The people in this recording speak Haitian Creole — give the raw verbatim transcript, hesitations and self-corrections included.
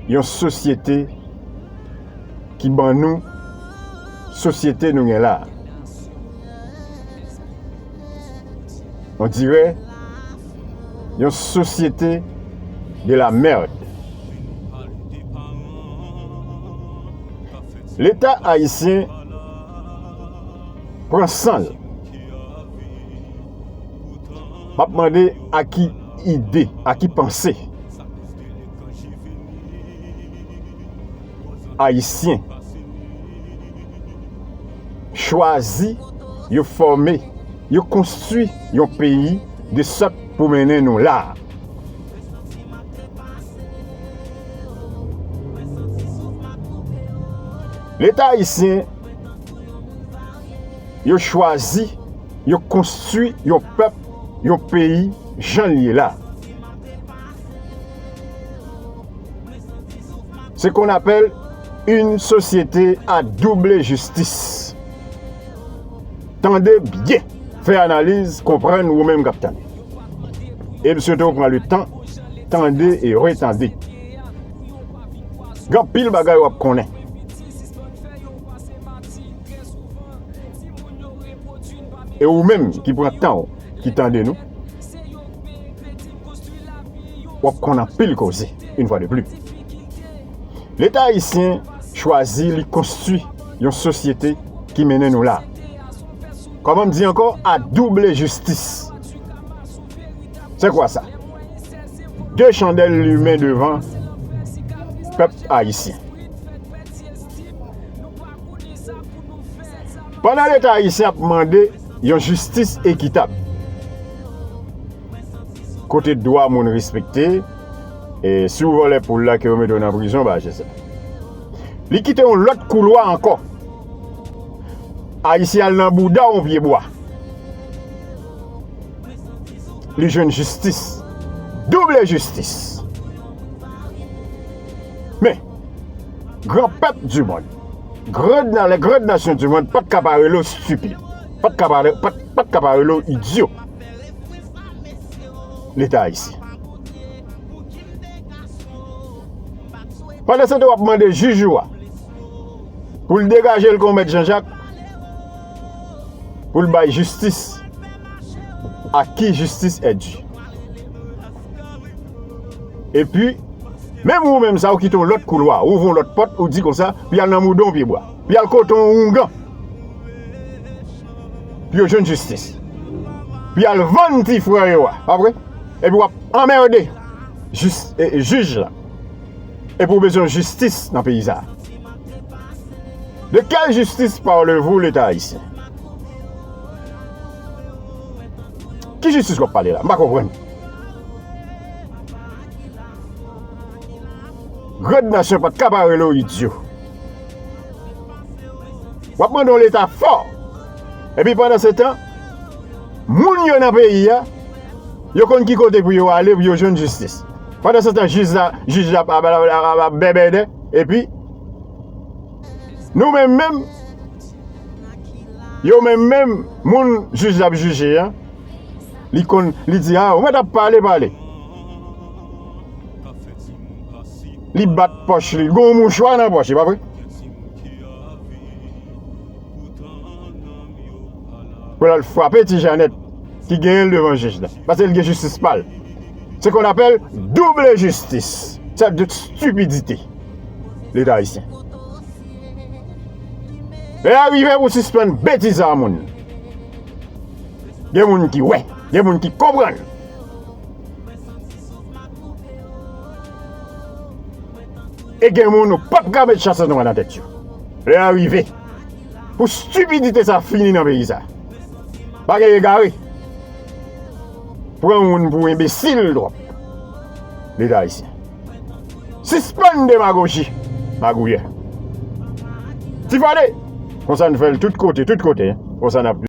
yon sosyete ki ban nou sosyete nou gen la. On dirait yon sosyete de la merde. Leta ayisyen pran san l. M ap mande a ki ide, a ki panse ayisyen chwazi, yo fòme, yo konstwi yon peyi de sòt pou mennen nou la. Leta ayisyen, yo chwazi, yo konstwi yon pèp, yon peyi, jan l ye la. Ce qu'on appelle une société à double justice. Tande byen, fè analiz, konprann ou menm k ap tande. E m swete w pran le tan, tande e retande. Gen anpil bagay w ap konnen. E ou menm ki pran tan w, ki tande nou, w ap konn anpil koze, une fois de plus. Leta ayisyen chwazi li konstwi yon sosyete ki mennen nou la. Kòman m di ankò? A double jistis. C'est quoi ça? De chandèl limen devan pèp ayisyen. Pandan Leta ayisyen ap mande yon jistis ekitab, kote dwa moun respekte, e si w vòlè poul la, ke yo mete w nan prizon, bagay sa. Li kite yon lòt koulwa ankò. Ayisyen al nan bouda yon pye bwa. Li jwenn jistis. Double jistis. Men, gran pèp di mond, grand na-, les grandes nations du monde, pa t ka pa rele w stupid. Pa t ka pa, pa t, pa t ka pa rele w idyo. Leta ayisyen. Pandan se tan w ap mande jij ou a pou l degaje l kon mèt Janjak, pou l bay jistis, à qui justice est due. Epi, menm ou menm sa, ou kite yon lòt koulwa, ou ouvri yon lòt pòt, ou di konsa, pou y al nan mouda yon pye bwa, pou y al kote yon oungan, pou yo jwenn jistis, pou y al vann ti frè yo a, pa vre? Epi w ap anmède jis-, e, e, jij la. Epi w bezwen jistis nan peyi sa a. De quelle justice parlez-vous, Leta ayisyen? Ki jistis w ap pale la? M pa konprann. Grand nasyon pa t ka pa rele w idyo. W ap mande yon Leta fò. Epi pandan se tan, moun yo nan peyi a, yo konn ki kote pou yo ale pou yo jwenn jistis. Pandan se tan, jij la, jij la ap, ap, ap, ap, ap bèbèdè. Epi, nou menm menm, yo menm menm, moun jij la ap jije an, li konn, li di, "A, ou mèt ap pale, pale." Li bat pòch li, gon mouchwa nan pòch li, pa vre? Pou l al frape ti Janèt ki genyen l devan jij la. Paske l gen jistis pa l. Ce qu'on appelle double justice. C'est de stupidité. Leta ayisyen. Lè a rive pou sispann betiz sa a, moun. Gen moun ki wè, gen moun ki konprann. E gen moun ou p ap ka met chas nwa nan tèt yo. Lè a rive pou stipidite sa fini nan peyi sa. Pa gen egare. Pran moun pou enbesil twòp. Leta ayisyen. Sispann demagoji. Magouyè. Ti Fode. Konsa n fè l tout kote, tout kote. Konsa n ap